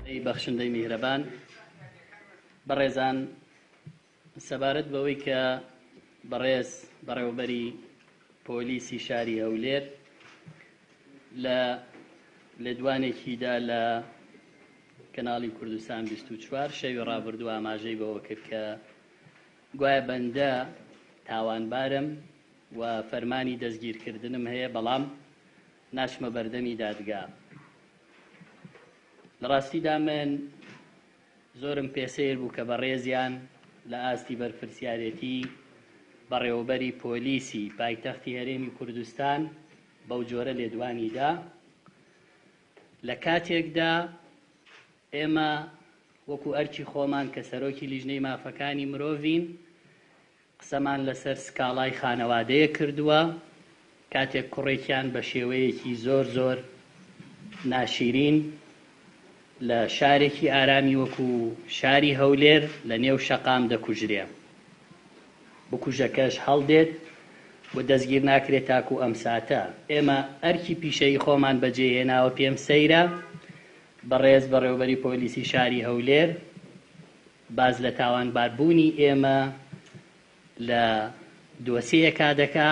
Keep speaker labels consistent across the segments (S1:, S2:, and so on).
S1: ئەی بەخشندەی میهرەبان بەڕێزان سەبارەت بەوەی کە بەڕێز بەڕێوەبەری پۆلیسی شاری هەولێر لە لێدوانێکیدا لە کەناڵی کوردستان 24 شەوی ڕابردوو ئاماژەی بەوە کرد کە گوایە بەندە تاوانبارم و فەرمانی دەستگیرکردنم هەیە بەڵام ناچمە بەردەمی دادگا. لە ڕاستیدا من زۆرم پێ سەیر بوو کە بەڕێزیان لە ئاستی بەرپرسیارێتی بەڕێوەبەری پۆلیسی پایتەختی هەرێمی کوردستان بەو جۆرە لێدوانی دا لە کاتێکدا ئێمە وەکو ئەرکی خۆمان کە سەرۆکی لیژنەی مافەکانی مرۆڤین قسەمان لەسەر سکاڵای خانەوادەیەک کردووە کاتێک کوڕێکیان بە شێوەیەکی زۆر زۆر ناشیرین لە شارێکی ئارامی وەکو شاری هەولێر لە نێو شەقام دەکوژرێ بکوژەکەش هەڵدێت و دەستگیر ناکرێت تاکو ئەم ساتە ئێمە ئەرکی پیشەیی خۆمان بەجێ هێناوە پێم سەیرە بەڕێز بەڕێوبەری پۆلیسی شاری هەولێر باس لە تاوانبار بوونی ئێمە لە دۆسیەیەکا دەکا،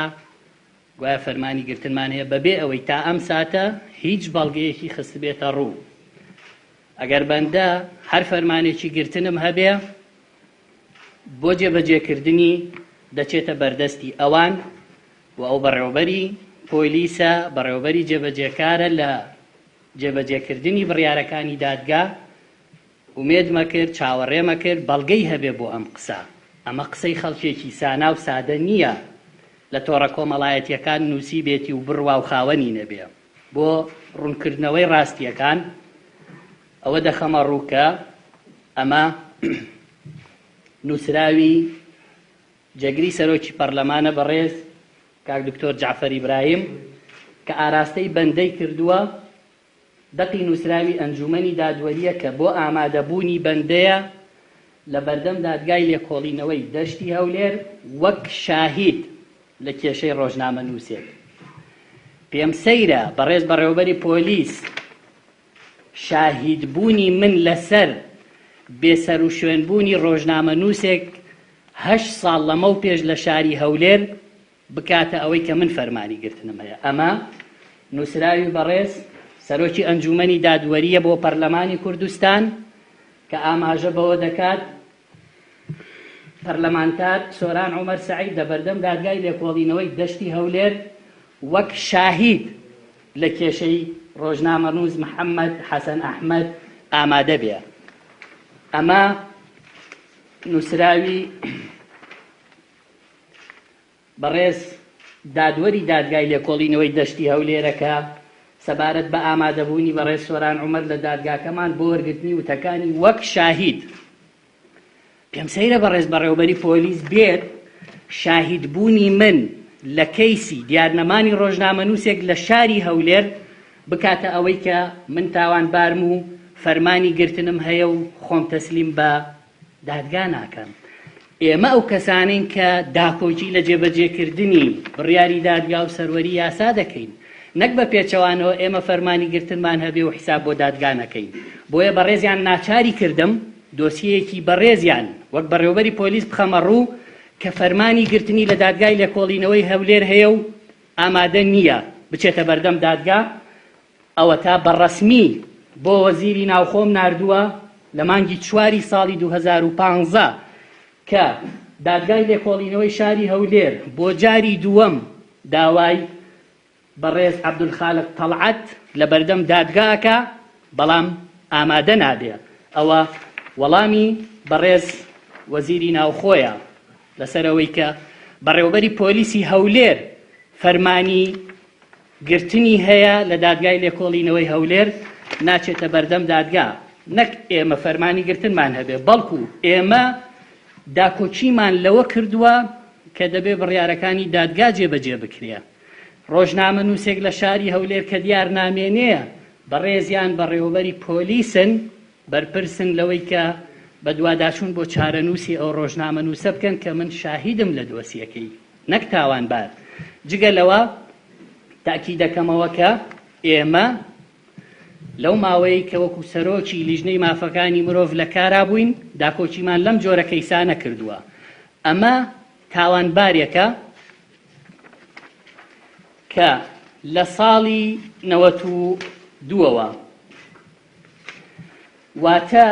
S1: گوایە فەرمانی گرتنمان هەیە بەبێ ئەوەی تا ئەم ساتە هیچ بەڵگەیەکی خستبێتە ڕوو. ئەگەر بەندە هەر فەرمانێکی گرتنم هەبێ بۆ جێبەجێکردنی دەچێتە بەردەستی ئەوان و ئەو بەڕێوەبەری پۆلیسە، بەڕێوەبەری جێبەجێکارە لە جێبەجێکردنی بڕیارەکانی دادگا ئومێدمەکرد، چاوەڕێمەکرد بەڵگەی هەبێ بۆ ئەم قسە. ئەمە قسەی خەڵکێکی سانا و سادە نییە لە تۆڕە کۆمەڵایەتییەکان نووسیبێتی و بڕوا و خاوەنی نەبێ. بۆ ڕوونکردنەوەی ڕاستییەکان ئەوە دەخەمە ڕوو کە ئەمە نووسراوی جێگری سەرۆکی پەرلەمانە بەڕێز کاک دکتۆر جەعفەر ئیبراهیم کە ئاراستەی بەندەی کردووە، دەقی نووسراوی ئەنجوومەنی دادوەرییە کە بۆ ئامادەبوونی بەندەیە لە بەردەم دادگای لێکۆڵینەوەی دەشتی هەولێر وەک شاهید لە کێشەی ڕۆژنامەنووسێک. پێم سەیرە بەڕێز بەڕێوەبەری پۆلیس شاهیدبوونی من لەسەر بێسەروشوێنبوونی ڕۆژنامەنووسێک هەشت ساڵ لەمەوپێش لە شاری هەولێر بکاتە ئەوەی کە من فەرمانی گرتنم هەیە. ئەمە نووسراوی بەڕێز سەرۆکی ئەنجوومەنی دادوەرییە بۆ پەرلەمانی کوردستان کە ئاماژە بەوە دەکات پەرلەمانتار سۆران عومەر سەعید لە بەردەم دادگای لێکۆڵینەوەی دەشتی هەولێر وەک شاهید لە کێشەی ڕۆژنامەنووس محەممەد حەسەن ئەحمەد ئامادە بێ. ئەمە نووسراوی بەڕێز دادوەری دادگای لێکۆڵینەوەی دەشتی هەولێرە کە سەبارەت بە ئامادەبوونی بەڕێز سۆران عومەر لە دادگاکەمان بۆ وەرگرتنی وتەکانی وەک شاهید پێم سەیرە بەڕێز بەڕێوبەری پۆلیس بێت شاهیدبوونی من لە کەیسی دیارنەمانی ڕۆژنامەنووسێک لە شاری هەولێر بکاتە ئەوەی کە من تاوانبارم و فەرمانی گرتنم هەیە و خۆم تەسلیم بە دادگا ناکەن. ئێمە ئەو کەسانەین کە داکۆکی لە جێبەجێکردنی بڕیاری دادگا و سەروەری یاسا دەکەین، نەک بە پێچەوانەوە ئێمە فەرمانی گرتنمان هەبێ و حیساب بۆ دادگا نەکەین. بۆیە بەڕێزیان ناچاری کردم دۆسیەیەکی بەڕێزیان وەک بەڕێوەبەری پۆلیس بخەمە ڕوو کە فەرمانی گرتنی لە دادگای لێکۆڵینەوەی هەولێر هەیە و ئامادە نییە بچێتە بەردەم دادگا، ئەوەتا بە ڕەسمی بۆ وەزیری ناوخۆم ناردووە لە مانگی چواری ساڵی 2015 کە دادگای لێکۆڵینەوەی شاری هەولێر بۆ جاری دووەم داوای بەڕێز عەبدولخالق تەڵعەت لە بەردەم دادگا ئەکا بەڵام ئامادە نابێ ئەوە وەڵامی بەڕێز وەزیری ناوخۆیە لەسەر ئەوەی کە بەڕێوبەری پۆلیسی هەولێر فەرمانی گرتنی هەیە لە دادگای لێکۆڵینەوەی هەولێر ناچێتە بەردەم دادگا، نەک ئێمە فەرمانی گرتنمان هەبێ، بەڵکو ئێمە داکۆکیمان لەوە کردووە کە دەبێ بڕیارەکانی دادگا جێبەجێ بکرێ. ڕۆژنامەنووسێک لە شاری هەولێر کە دیار نامێنێ، بەڕێزیان بەڕێوەبەری پۆلیسن، بەرپرسن لەوەی کە بەدواداچوون بۆ چارەنووسی ئەو ڕۆژنامەنووسە بکەن کە من شاهیدم لە دۆسیەکەی. نەک تاوانبار. جگە لەوە تەئکیدەکەمەوە کە ئێمە لەو ماوەیەی کە وەکو سەرۆکی لیژنەی مافەکانی مرۆڤ لە کارا بووین داکۆکیمان لەم جۆرە کەیسانە کردووە. ئەمە تاوانبارێکە کە لە ساڵی نەوەت و دووەوە واتە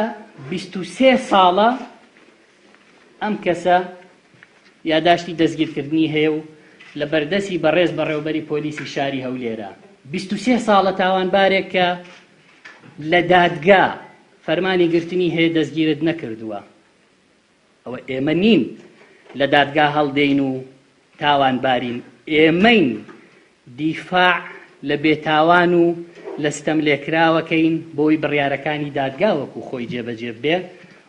S1: 23 ساڵە ئەم کەسە یاداشتی دەستگیرکردنی هەیە و لە بەردەستی بەڕێز بەڕێوبەری پۆلیسی شاری هەولێرە. 23 ساڵە تاوانبارێک کە لە دادگا فەرمانی گرتنی هەیە دەستگیرت نەکردووە. ئەوە ئێمە نین لە دادگا هەڵدێین و تاوانبارین، ئێمەین دیفاع لە بێتاوان و لە ستەملێکراوەکەین بۆی بڕیارەکانی دادگا وەکو خۆی جێبەجێ ببێ.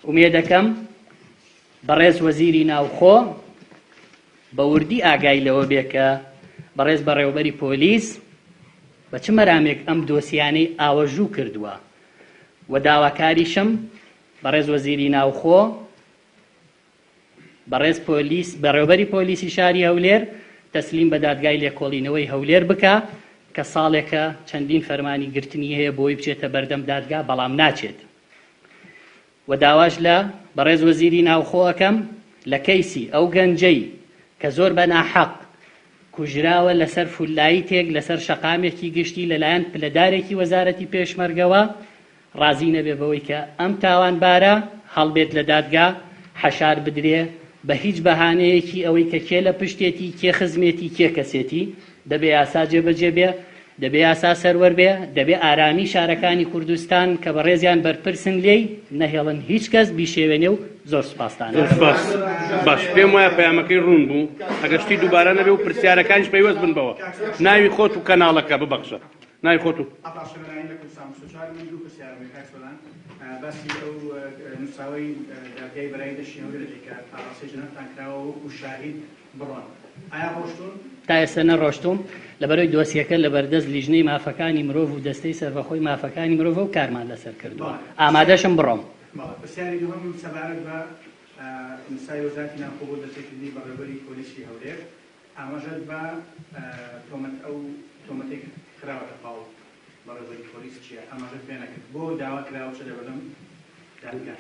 S1: ئومێدەکەم بەڕێز وەزیری ناوخۆ بە وردی ئاگای لەوە بێ کە بەڕێز بەڕێوەبەری پۆلیس بە چ مەرامێک ئەم دۆسیانەی ئاوەژوو کردووە و داواکاریشم بەڕێز وەزیری ناوخۆ، بەڕێز پۆلیس بەڕێوبەری پۆلیسی شاری هەولێر تەسلیم بە دادگای لێکۆڵینەوەی هەولێر بکا کە ساڵێکە چەندین فەرمانی گرتنی هەیە بۆی بچێتە بەردەم دادگا بەڵام ناچێت و داواش لە بەڕێز وەزیری ناوخۆ ئەکەم لە کەیسی ئەو گەنجەی کە زۆر بە ناحەق کوژراوە لەسەر فوللایتێک لەسەر شەقامێکی گشتی لەلایەن پلەدارێکی وەزارەتی پێشمەرگەوە ڕازی نەبێ بەوەی کە ئەم تاوانبارە هەڵبێت لە دادگا حەشار بدرێ بە هیچ بەهانەیەکی ئەوەی کە کێ لە پشتێتی کێ خزمێتی کێ کەسێتی دەبێ یاسا جێبەجێ بێ دەبێ یاسا سەروەر بێ دەبێ ئارامی شارەکانی کوردستان کە بەڕێزیان بەرپرسن لێی نەهێڵن هیچ کەس بیشێوێنێ و زۆر سوپاستان
S2: زۆر سوپاس. باش پێم وایە پەیامەکەی ڕوون بوو ئەگەر شتی دووبارە نەبێ و پرسیارەکانیش پەیوەست بن بەوە ناوی خۆت و کەناڵەکە ببەخشە. ناوی خۆت و.
S3: عەتا شەمەرانی لە کوردستان 24 من دوو پرسیارم هەیە کاک سۆران باسی ئەو نووسراوەی دادگای بەرایی دەشتی هەولێر دەکەی کە ئاڕاستەی جەنابتان کراوە وەکوو شاهید بڕۆن ئایا ڕۆشتوون؟
S1: تا ئێستا نەڕۆشتووم لەبەرئەوەی دۆسیەکە لەبەردەست لیژنەی مافەکانی مرۆڤ و دەستەی سەربەخۆی مافەکانی مرۆڤە و کارمان لەسەر کردووە ئامادەشم بڕۆم.
S3: بەڵێ پرسیاری دووهەمم سەبارەت بە نووسراوی وەزارەتی ناوخۆ بۆ دەستگیرکردنی بەڕێوەبەری پۆلیسی هەولێر ئاماژەت بە تۆمەت ئەو تۆمەتەی کە خراوەتە پاڵ بەڕێوەبەری پۆلیس چییە؟ ئاماژەت پێ نەکرد. بۆ داوا کراوە بچێتە بەردەم دادگا؟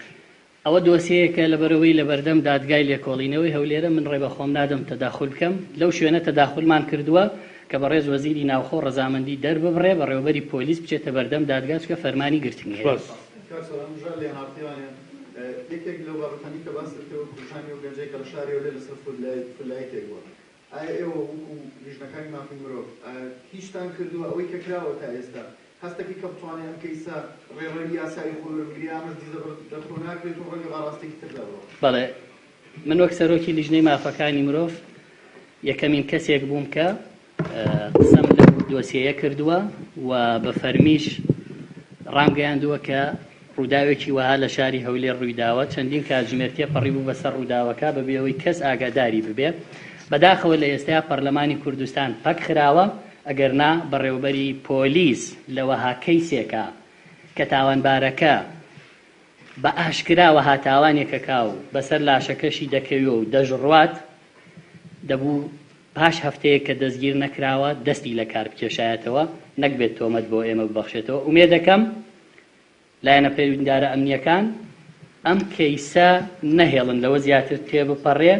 S1: ئەوە دۆسیەیەکە لەبەرئەوەی لەبەردەم دادگای لێکۆڵینەوەی هەولێرە من ڕێ بەخۆم نادەم تەداخول بکەم لەو شوێنە تەداخولمان کردووە کە بەڕێز وەزیری ناوخۆ ڕەزامەندی دەرببڕێ بەڕێوەبەری پۆلیس بچێتە بەردەم دادگا چونکە فەرمانی گرتنی هەیە.
S2: سوپاس.
S4: کاک سۆران ژا لێ هارتیانێ یەکێک لەو بابەتانەی کە باست کرد کوژرانی ئەو گەنجەی کە لە شاری هەولێر لەسەر فوللایتێک بووە ئایا ئێوە وەکو لیژنەکانی مافی مرۆڤ ئایا هیچتان کردووە ئەوەی کە کراوە تا ئێستا هەستەکەی کە بتوانێ ئەم کەیسە ڕێڕەوی یاسایی خۆی وەربگرێ یا ئەمەش دیزە بە خۆ ناکرێت و ڕەنگە بە ئاڕاستەیەکی تردا بڕوا؟
S1: بەڵێ من وەک سەرۆکی لیژنەی مافەکانی مرۆڤ یەکەمین کەسێک بووم کە قسەم لەو دۆسیەیە کردووە و بە فەرمیش ڕامگەیاندووە کە ڕووداوێکی وەها لە شاری هەولێر ڕوویداوە، چەندین کاتژمێر تێپەڕیبوو بەسەر ڕووداوەکە بەبێ ئەوەی کەس ئاگاداری ببێ. بەداخەوە لە ئێستایا پەرلەمانی کوردستان پەک خراوە، ئەگەرنا بەڕێوەبەری پۆلیس لە وەها کەیسێکا کە تاوانبارەکە بە ئاشکرا وەها تاوانێک ئەکا و بەسەر لاشەکەشی دەکەوێ و دەشڕوات، دەبوو پاش هەفتەیەک کە دەستگیر نەکراوە دەستی لە کار بکێشایەتەوە نەک بێت تۆمەت بۆ ئێمە ببەخشێتەوە ئومێدەکەم لایەنە پەیوندارە ئەمنیەکان ئەم کەیسە نەهێڵن لەوە زیاتر تێبپەڕێ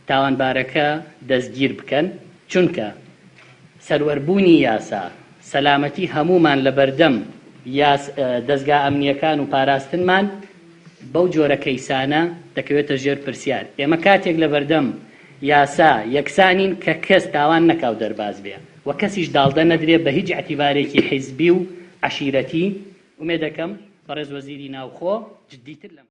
S1: تاوانبارەکە دەستگیر بکەن چونکە سەروەربوونی یاسا سەلامەتی هەموومان لەبەردەم یاس دەزگا ئەمنیەکان و پاراستنمان بەو جۆرە کەیسانە دەکەوێتە ژێر پرسیار ئێمە کاتێک لەبەردەم یاسا یەکسانین کە کەس تاوان نەکا و دەرباز بێ و کەسیش داڵدە نەدرێ بە هیچ ئیعتیبارێکی حیزبی و عەشیرەتی، ئومێدەکەم بەڕێز وەزیری ناوخۆ جدیتر لەم.